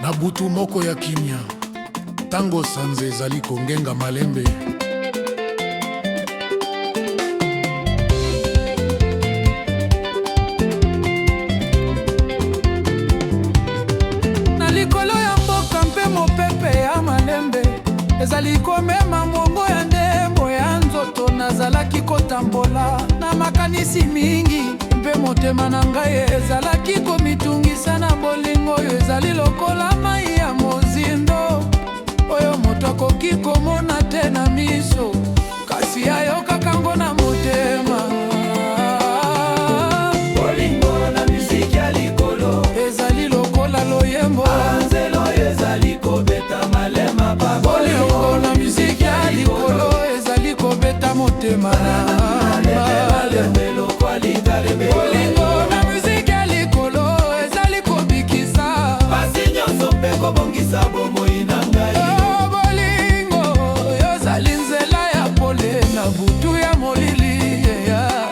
Na butu moko ya kimia, tango sanza ezali kongenga malembe. Na likolo ya mboka mpe mopepe ya malembe ezali komema mongo ya ndembo ya nzoto. Nazalaki kotambola na makanisi mingi mpe motema na ngai ezalaki komitungisa na bolingo oyo ezali lokola mai ya mozindo oyo moto akoki komona te na miso kasi ayokaka ngo na motema. Bolingo na miziki ya likolo ezali lokola loyembo. Anzelo ezali kobeta malema pa. Bolingo na miziki ya likolo ezali kobeta motema na Malembe lokwa litalebe. Bolingo na miziki ya likolo ezali kobikisa Pasi nyonso mpe kobongisa bomoi na ngai. Oh, bolingo oyo ozali nzela ya pole na butu ya molili, yeah.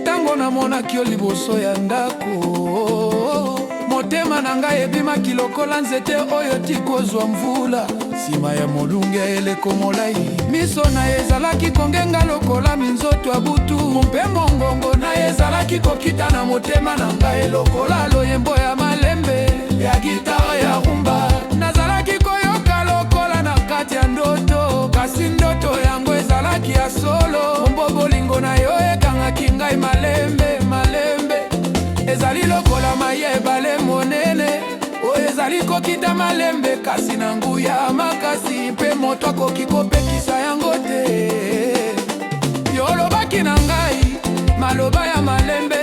Ntango namonaki yo liboso ya ndako, motema na ngai ebimaki lokola nzete oyo tikozwa mvula nsima ya molunge ya eleko molai. Miso na ye ezalaki kongenga lokola minzoto ya butu, mpe mongongo na ye ezalaki kokita na motema na ngai lokola loyembo ya malembe ya gitare ya rumba. Nazalaki koyoka lokola na kati ya ndoto, kasi ndoto yango ezalaki ya solo. Mpo bolingo na yo ekangaki ngai malembe malembe, ezali lokola mai ya ebale monene oyo ezali kokita malembe kasi na nguya makasi, mpe moto akoki kopekisa yango te. Yo olobaki na ngai maloba ya malembe,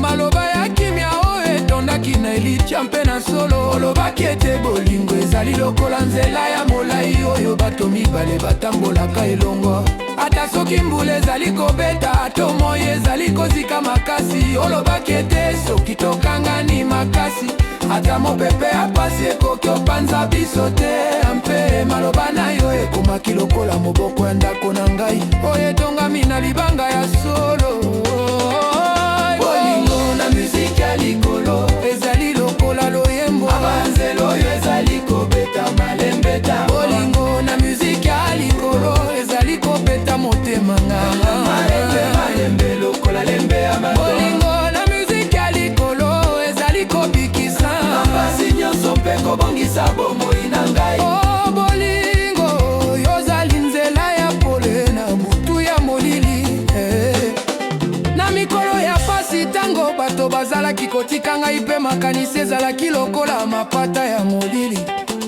maloba ya kimia oyo etondaki na elikya mpe na solo. Olobaki ete bolingo ezali lokola nzela ya molai oyo bato mibale batambolaka elongo, ata soki mbula ezali kobeta to moi ezali kozika makasi. Olobaki ete soki tokangani makasi, ata mopepe ya pasi ekoki opanza biso te. Mpe maloba na yo ekomaki lokola moboko ya ndako na ngai oyo etongami na libanga ya solo. Bolingo na miziki ya likolo ezali lokola loyembo. Banzelo oyo ezali kobeta malembe ta. Bolingo na muziki ya likolo ezali kobeta motema nga. Malembe malembe lokola lembe ya mato. Bolingo na muziki ya likolo ezali kobikisa Pasi nyonso mpe kobongisa bomoi na ngai. Oh, bolingo yo ozali nzela ya pole na butu ya molili, eh. Na mikolo ya pasi, ntango bato bazalaki kotika ngai mpe makanisi ezalaki lokola mapata ya molili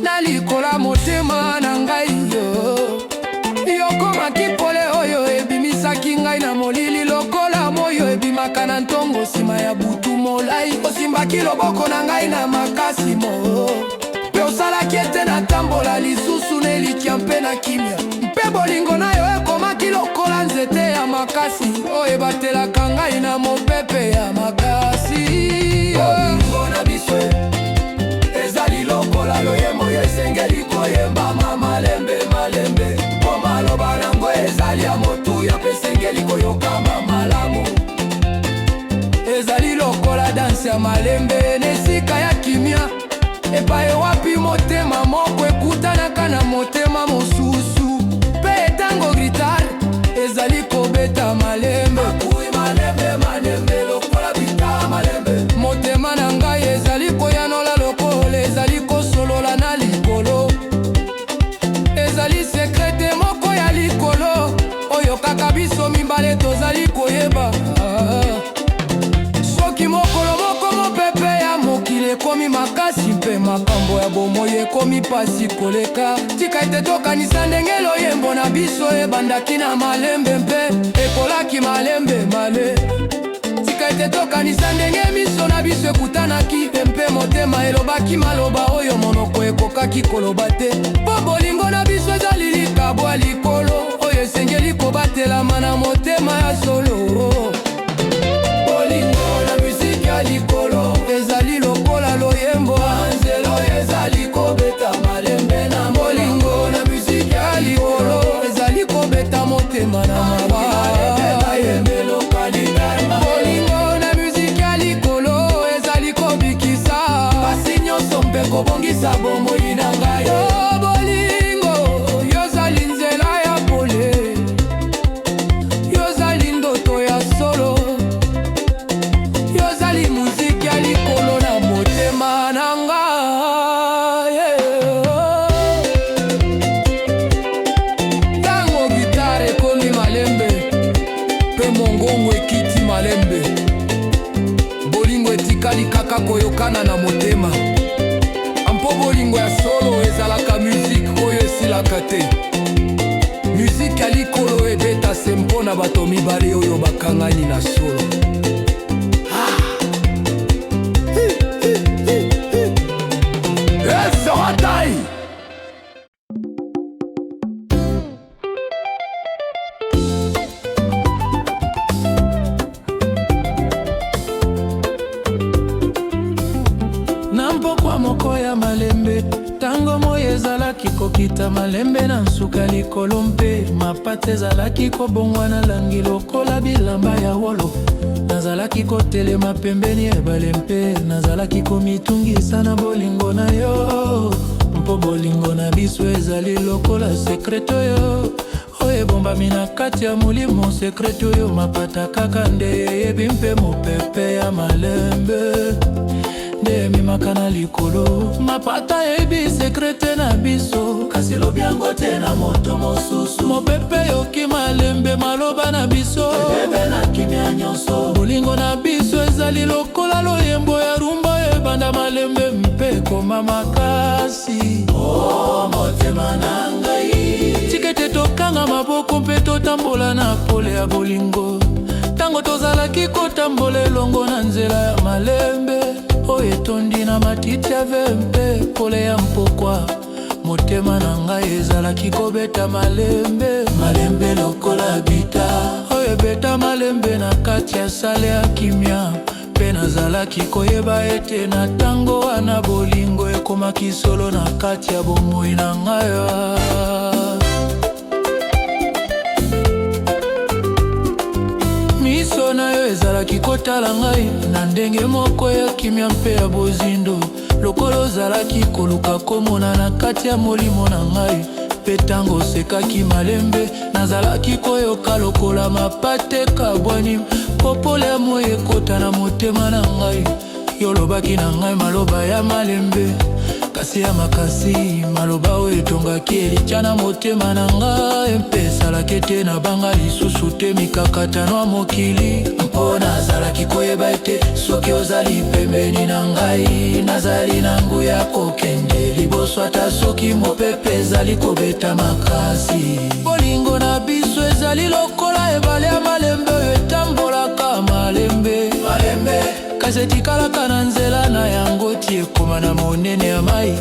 na likola motema na ngai, yo yokomaki pole oyo ebimisaki ngai na molili lokola moyo ebimaka na ntongo nsima ya butu molai. Osimbaki loboko na ngai na makasi mo mpe osalaki ete natambola lisusu na elikya mpe na kimia, mpe bolingo na yo ekomaki lokola nzete ya makasi oyo ebatelaka ngai na mopepe ya makasi. Bolingo na biso ezali lokola loyembo oyo esengeli koyembama malembe malembe, mpo maloba nango ezali ya motuya mpe esengeli koyokama malamu. Ezali lokola danse ya malembe na esika ya kimia, epai wapi motema moko ekutanaka na motema mosusu, mpe etango gitare ezali kobeta malembe. Akui malembe malembe lokola bita malembe. Motema na ngai ezali koyanola lokola ezali kosolola na likolo. Ezali secret moko ya likolo oyo kaka biso mibale tozali koyeba. Soki mokolo moko mopepe ya mokili ekomi makasi mpe makambo ya bomoi ekomi pasi koleka, tika ete tokanisa ndenge loyembo na biso ebandaki na malembe mpe ekolaki malembe male. Tika ete tokanisa ndenge miso na biso ekutanaki mpe motema elobaki maloba oyo monoko ekokaki koloba te, mpo bolingo na biso ezali likabo ya likolo oyo esengeli kobatelama na motema ya solo. Bolingo na miziki ya likolo ezali lokola loyembo. Anzelo ezali kobeta malembe na. Bolingo na miziki ya likolo ezali kobeta motema na mawa. Malembe lokola litama. Bolingo na miziki ya likolo ezali kobikisa Pasi nyonso mpe malembe, bolingo etikali kaka koyokana na motema. Mpo bolingo ya solo ezalaka musique oyo esilaka te, musique ya likolo ebeta se mpo na bato mibale oyo bakangani na solo. Esoratai. Na mpokwa moko ya malembe, ntango moi ezalaki kokita malembe na nsuka likolo mpe mapata ezalaki kobongwana langi lokola bilamba ya wolo, nazalaki kotelema pembeni ebale mpe nazalaki komitungisa na bolingo na yo, mpo bolingo na biso ezali lokola secret oyo oyo ebombami na kati ya molimo, secret oyo mapata kaka nde eyebi mpe mopepe ya malembe nde ememaka na likolo. Mapata eyebi secret na biso, kasi elobi yango te na moto mosusu. Mopepe yoki malembe maloba na biso, ebebe na kimia nyonso. Bolingo na biso ezali lokola loyembo ya rumba ebanda malembe mpe ekoma makasi. O motema na ngai, tika ete tokanga maboko mpe totambola na pole ya bolingo. Ntango tozalaki kotambola elongo na nzela ya malembe oyo etondi na matiti ya ve mpe pole ya mpokwa, motema na ngai ezalaki kobeta malembe malembe lokola bita oyo ebeta malembe na kati ya sale ya kimia. Mpe nazalaki koyeba ete na ntango wana bolingo ekomaki solo na kati ya bomoi na ngai. Miso na yo ezalaki kotala ngai na ndenge moko ya kimia mpe ya bozindo, lokola ozalaki koluka komona na kati ya molimo na ngai. Mpe ntango osekaki malembe, nazalaki koyoka lokola mapata ekabwani, popole ya moi ekota na motema na ngai. Yo olobaki na ngai maloba ya malembe kasi ya makasi, maloba oyo etongaki elikya na motema na ngai mpe esalaki ete nabanga lisusu te mikakatano ya mokili, mpo nazalaki koyeba ete soki ozali pembeni na ngai, nazali na nguya kokende liboso ata soki mopepe ezali kobeta makasi. Bolingo na biso ezali lokola ebale ya malembe oyo etambolaka malembe malembe, kasi etikalaka na nzela na yango ti ekoma na monene ya mai.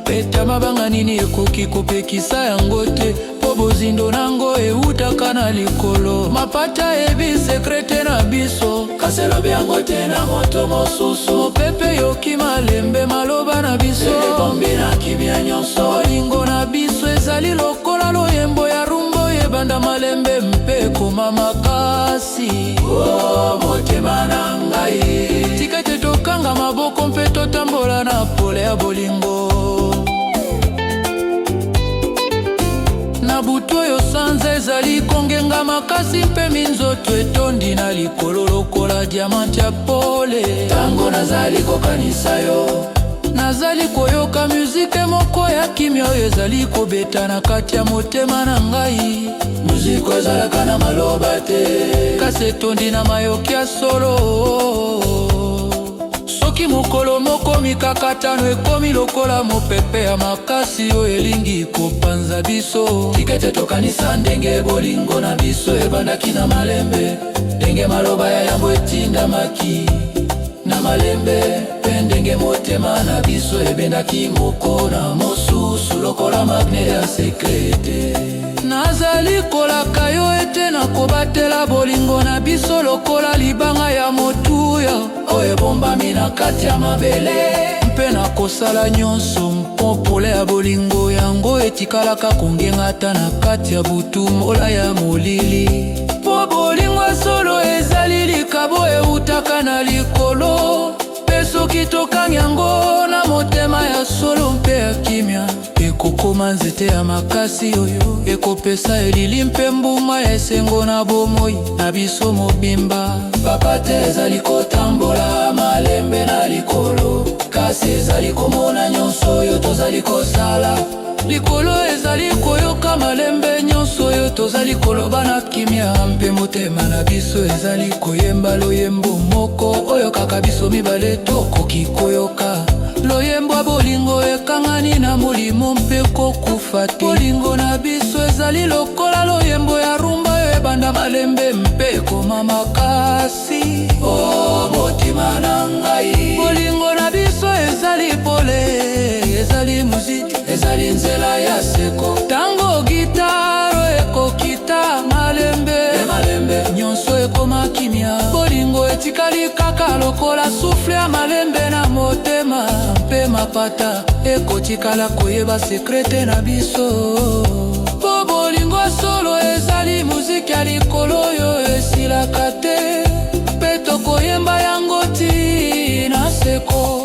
Peta mabanga nini ekoki kopekisa yango te, mpo bozindo nango eutaka na likolo. Mapata eyebi secret na biso, kasi elobi yango te na moto mosusu. Mopepe yoki malembe maloba na biso, ebombi na kimia nyonso. Bolingo na biso ezali lokola loyembo ya rumba oyo ebanda malembe mpe ekoma makasi. O motema na ngai, tika ete tokanga maboko mpe totambola na pole ya bolingo. Na butu oyo sanza ezali kongenga makasi mpe minzoto etondi na likolo lokola diamant ya pole, ntango nazali kokanisa yo, nazali koyoka musique moko ya kimia oyo ezali kobeta na kati ya motema na ngai. Musique ezalaka na maloba te, kasi etondi na mayoki ya solo. Soki mokolo moko mikakatano ekomi lokola mopepe ya makasi oyo elingi kopanza biso, tika ete tokanisa ndenge bolingo na biso ebandaki na malembe, ndenge maloba ya yambo etindamaki na malembe, mpe ndenge motema na biso ebendaki moko na mosusu lokola magnet ya secret. Nazali kolaka yo ete nakobatela bolingo na biso lokola libanga ya motuya oyo ebombami na kati ya mabele, mpe nakosala nyonso mpo pole ya bolingo yango etikalaka kongenga ata na kati ya butu mola ya molili. Mpo bolingo ya solo ezali likabo eutaka na likolo, mpe soki tokangi yango na motema ya solo mpe ya kimia, ekokoma nzete ya makasi oyo ekopesa elili mpe mbuma ya esengo na bomoi na biso mobimba. Papa te ezali kotambola malembe na likolo, kasi ezali komona nyonso oyo tozali kosala. Likolo ezali koyoka malembe nyonso oyo Tozali koloba na kimia mpe motema na biso ezali koyemba loyembo moko oyo kaka biso mibale tokoki koyoka. Loyembo ya bolingo ekangani na molimo mpe kokufa te. Bolingo na biso ezali lokola loyembo ya rumba oyo ebanda malembe mpe ekoma makasi. O motema na ngai, bolingo na biso ezali pole, ezali muziki, ezali nzela ya seko. Tango gitaro ekokita malembe malembe, nyonso ekoma kimia. Bolingo etikali kaka lokola souffle ya malembe na motema, mpe mapata ekotikala koyeba secret na biso. Po bolingo solo ezali muziki ya likolo oyo esilaka te, mpe tokoyemba yango ti na seko.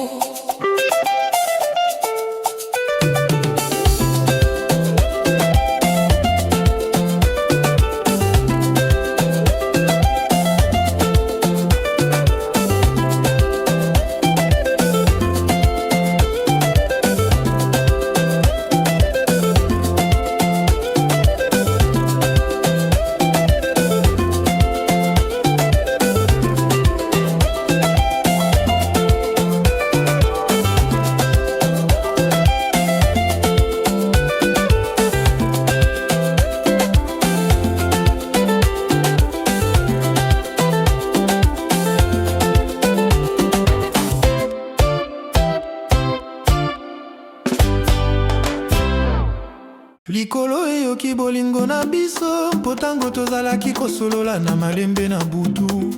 Likolo eyoki bolingo na biso, mpo ntango tozalaki kosolola na malembe na butu,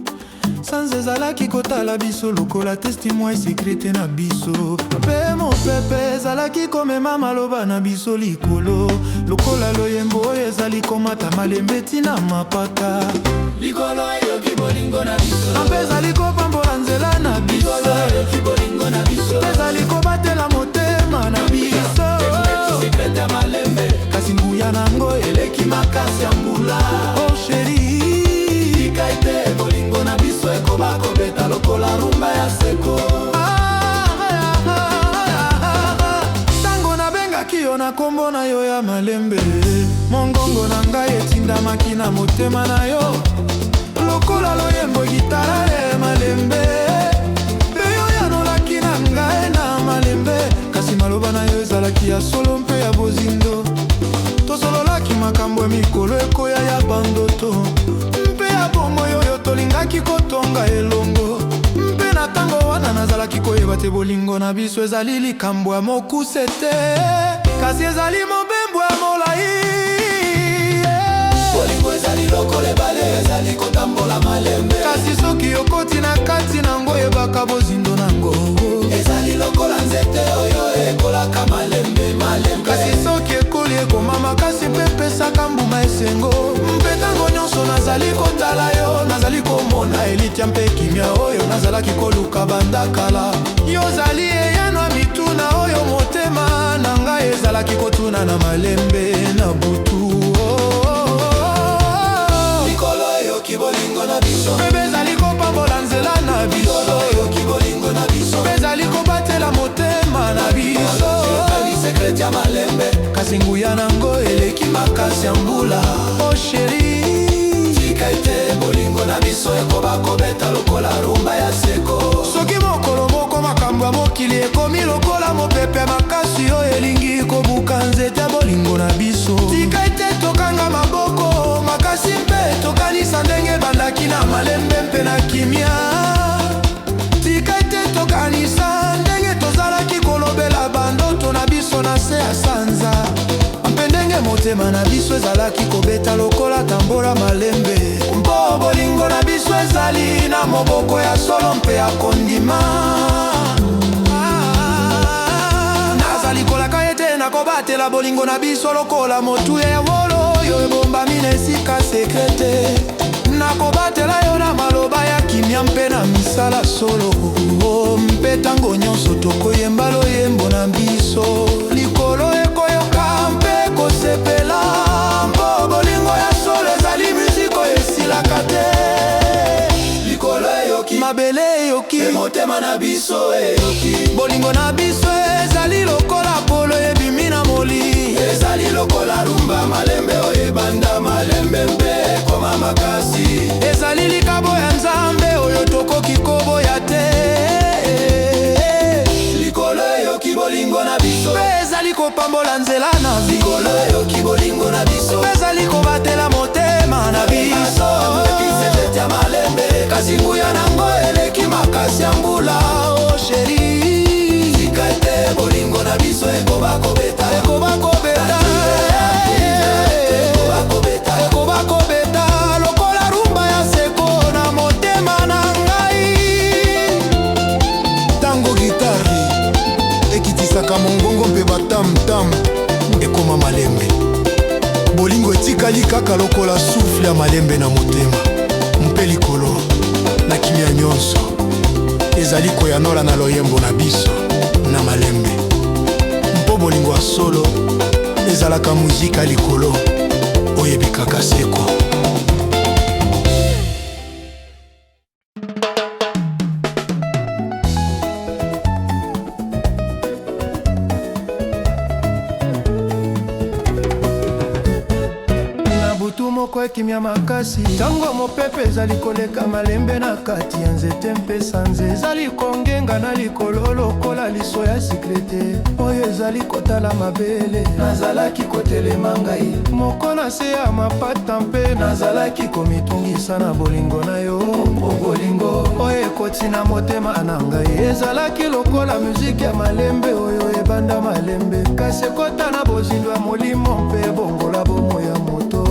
sanza ezalaki kotala biso lokola témoin secret na biso, mpe mopepe ezalaki komema maloba na biso likolo lokola loyembo oyo ezali komata malembe tina mapata. Likolo eyoki bolingo na biso, Mpe ezali kopambola nzela na biso, Likolo eyoki bolingo na biso, mpe ezali kobatela motema na biso. Secret ya malembe, Kasi nguya nango eleki makasi ya mbula. Oh chéri, Tika ete bolingo na biso ekoba kobeta lokola rumba ya seko. Ah, ah, ah, ah. Ntango nabengaki yo na kombo na yo ya malembe, mongongo na ngai etindamaki na motema na yo lokola loyembo gitara ya malembe, mpe yo yanolaki na ngai na malembe, kasi maloba na yo ezalaki ya solo mpe ya bozindo. Tosololaki makambo ya mikolo ekoya, ya bandoto mpe ya bomoi oyo tolingaki kotonga elongo. Mpe na ntango wana nazalaki koyeba te bolingo na biso ezali likambo ya mokuse te, kasi ezali mobembo ya molai. Bolingo ezali lokola ebale, ezali kotambola malembe, Kasi soki okoti na kati nango, oyebaka bozindo nango. Ezali lokola nzete oyo ekolaka malembe malembe, Kasi soki ekoli, ekoma makasi mpe epesaka mbuma esengo. Mpe ntango nyonso nazali kotala yo, nazali komona elikia mpe kimia oyo nazalaki koluka banda kala. Yo ozali eyano ya mituna oyo motema na ngai ezalaki kotuna na malembe na butu. Oh, oh, oh. Likolo eyoki bolingo na biso, Mpe ezali kopambola nzela na biso, Likolo eyoki bolingo na biso, mpe ezali kobatela motema na biso. Ezali secret ya malembe, Kasi nguya nango eleki makasi ya mbula. Oh chéri, Tika ete bolingo na biso ekoba kobeta lokola rumba ya seko. Soki mokolo moko makambo ya mokili ekomi lokola mopepe ya makasi oyo elingi kobuka nzete ya bolingo na biso, tika ete tokanga maboko makasi mpe tokanisa ndenge ebandaki na malembe mpe na kimia. Tika ete tokanisa ndenge tozalaki kolobela bandoto na biso na se ya sanza, mpe ndenge motema na biso ezalaki kobeta lokola tambora malembe, mpo bolingo na biso ezali na moboko ya solo mpe ya kondima. Ah, nazali kolaka ete nakobatela bolingo na biso lokola motuya ya wolo oyo ebombami na esika secret. Nakobatela yo na maloba ya kimia mpe na misala solo, mpe ntango nyonso tokoyemba loyembo na biso, likolo ekoyoka mpe kosepela, mpo bolingo ya solo ezali miziki oyo esilaka te. Likolo eyoki, Mabele eyoki, mpe motema na biso eyoki. Bolingo na biso ezali lokola polo ebimi na molili. Ezali lokola rumba malembe oyo ebanda malembe mpe ekoma makasi. Ezali likabo ya Nzambe oyo tokoki koboya te. Likolo eyoki bolingo na biso. Mpe ezali kopambola nzela na biso. Likolo eyoki bolingo na biso. Mpe ezali kobatela motema na biso. Ebeti ya malembe, kasi nguya nango eleki makasi ya mbula. Oh chéri, tika ete bolingo na biso ekoba kobeta. Ekoba kobeta. Ekoba kobeta. Ekoba kobeta lokola rumba ya seko na motema na ngai. Ntango guitare ekitisaka mongongo mpe batam-tam ekoma malembe, bolingo etikali kaka lokola souffle ya malembe na motema. Mpe likolo na kimia nyonso ezali koyanola na loyembo na biso na malembe, mpo bolingo ya solo ezalaka muzika likolo oyebi kaka seko. Na butu moko ekimia makasi, ntango mopepe ezali koleka malembe na kati ya nzete mpe sanze ezali kongenga na likolo lokola liso ya secret oyo ezali kotala mabele, Nazalaki kotelema ngai moko na se ya mapata mpe nazalaki komitungisa na bolingo na yo. O bolingo Oyo ekoti na motema na ngai ezalaki lokola muziki ya malembe oyo ebanda malembe kasi ekota na bozindo ya molimo mpe ebongola bomoi ya moto.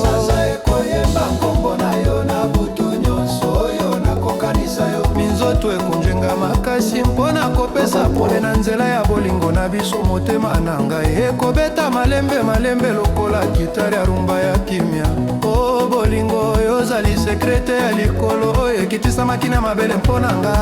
Sanza ekoyemba nkombo na yo na butu nyonso oyo nakokanisa yo. Minzoto ekonjenga makasi mpo na kopesa pole na nzela ya bolingo na biso. Motema na ngai ekobeta malembe malembe lokola guitare ya rumba ya kimia. O bolingo oyo ozali secret ya likolo oyo ekitisamaki na mabele mpo na nga.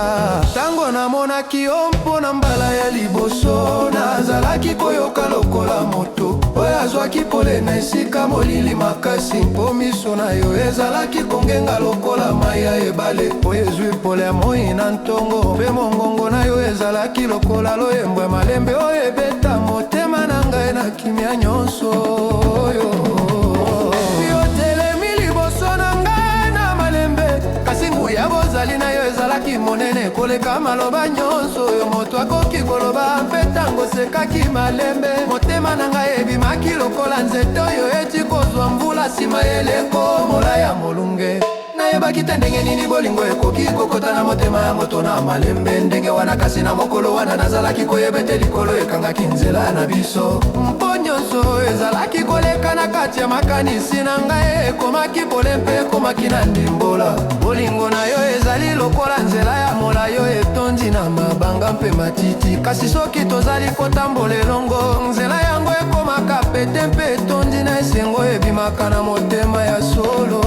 Ntango namonaki yo mpo na mbala ya liboso, nazalaki koyoka lokola moto oyo azwaki pole na esika molili makasi, mpo miso na yo ezalaki kongenga lokola mai ya ebale oyo ezwi pole ya moi na ntongo, mpe mongongo na yo ezalaki lokola loyembo ya malembe oyo ebeta motema na ngai na kimia nyonso. Oyo yo telemi liboso na ngai na malembe, kasi nguya bozali na yo ezalaki monene koleka maloba nyonso oyo moto akoki koloba. Mpe ntango osekaki malembe, motema na ngai ebimaki lokola nzete oyo eti kozwa mvula nsima eleko mola ya molunge. Nayebaki te ndenge nini bolingo ekoki kokota na motema ya moto na malembe ndenge wana, kasi na mokolo wana nazalaki koyeba ete likolo ekangaki nzela na biso, mpo nyonso ezalaki koleka na kati ya makanisi na ngai ekomaki pole mpe ekomaki na ndimbola. Bolingo na yo ezali lokola nzela ya molayi oyo etondi na mabanga mpe matiti, kasi soki tozali kotambola elongo, nzela yango ekomaka pete mpe etondi na esengo ebimaka na motema ya solo.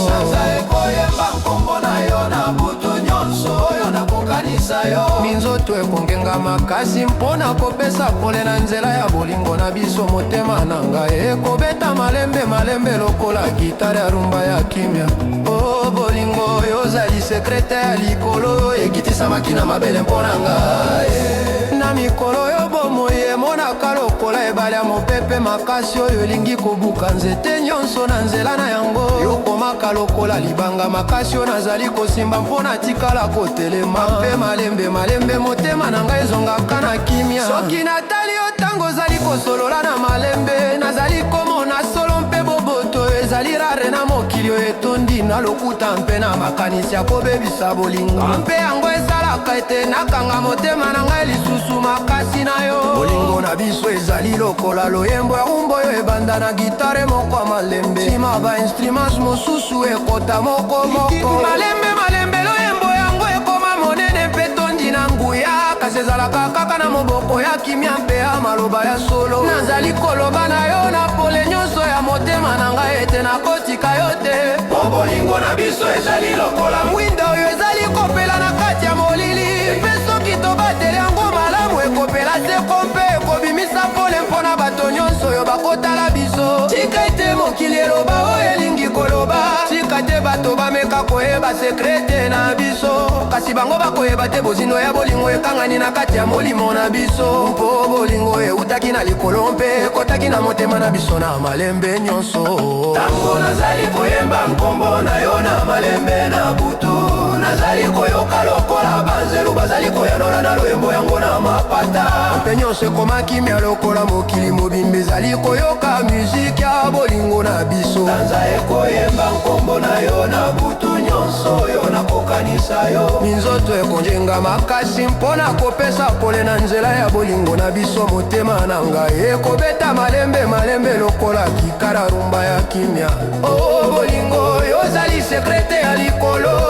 Sanza ekoyemba nkombo na yo na butu nyonso oyo nakokanisa yo. Minzoto ekongenga makasi mpo na kopesa pole na nzela ya bolingo na biso. Motema na ngai ekobeta malembe malembe lokola guitare ya rumba ya kimia. O bolingo oyo ozali secret ya likolo oyo ekitisamaki na mabele mpo na ngai. Na mikolo oyo bomoi emonaka lokola ebale ya mopepe makasi oyo elingi kobuka nzete nyonso na nzela na yango, yokomaka lokola libanga makasi oyo nazali kosimba mpo natikala kotelema. Mpe malembe malembe motema na ngai ezongaka na kimia soki natali yo ntango ozali kosolola na malembe. Nazali komona solo mpe boboto ezali rare na mokili oyo etondi na lokuta mpe na makanisi ya kobebisa bolingo, mpe yango esalaka ete nakanga motema na ngai lisusu makasi na yo. Bolingo na biso ezali lokola loyembo ya rumba oyo ebanda na guitare moko ya malembe, nsima ba instruments mosusu ekota moko moko malembe malembe. Loyembo yango ekoma monene mpe tondi na nguya, kasi ezalaka kaka na moboko ya kimia mpe ya maloba ya solo. Nazali koloba na yo na pole nyonso ya motema na ngai ete nakotika yo te, Po bolingo na biso ezali lokola mwinda oyo ezali kopela na kati ya molili, mpe soki tobateli yango malamu, ekopela seko mpe ekobimisa pole mpona bato nyonso oyo bakotala biso. Tika ete mokili eloba oyo elingi koloba, tika te bato bameka. bakoyeba secret na biso, kasi bango bakoyeba te bozindo ya bolingo ekangani na kati ya molimo na biso. Mpo bolingo eutaki na likolo mpe ekotaki na motema na biso na malembe nyonso. Ntango nazali koyemba nkombo na yo na malembe na butu, nazali koyoka lokola banzelu bazali koyanola na loyembo yango na mapata. Mpe nyonso ekoma kimia lokola mokili mobimba ezali koyoka muziki ya bolingo na biso. Sanza ekoyemba nkombo na yo na butu nyonso oyo nakokanisa yo. Minzoto ekonjenga makasi mpo na kopesa pole na nzela ya bolingo na biso. Motema na ngai ekobeta malembe malembe lokola kikara rumba ya kimia. O bolingo, yozali secret ya likolo,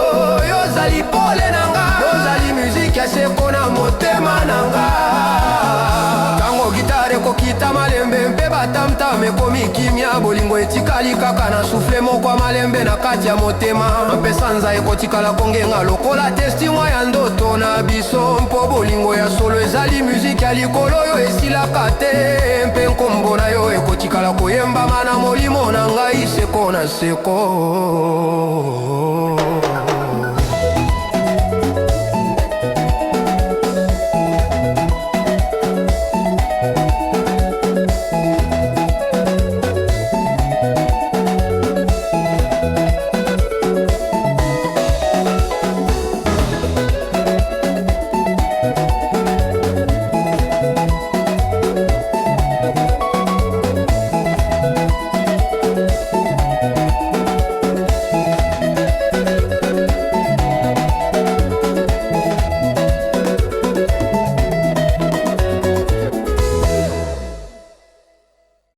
yozali pole na nga, yozali muziki ya seko na motema na nga. Ntango guitare ekokita malembe mpe batamtam ekomi kimia, bolingo etikali kaka na souffle moko ya malembe na kati ya motema. Mpe sanza ekotikala kongenga lokola testimoi ya ndoto na biso, mpo bolingo ya solo ezali muziki ya likolo oyo esilaka te. Mpe nkombo na yo ekotikala koyembama na molimo na ngai seko na seko.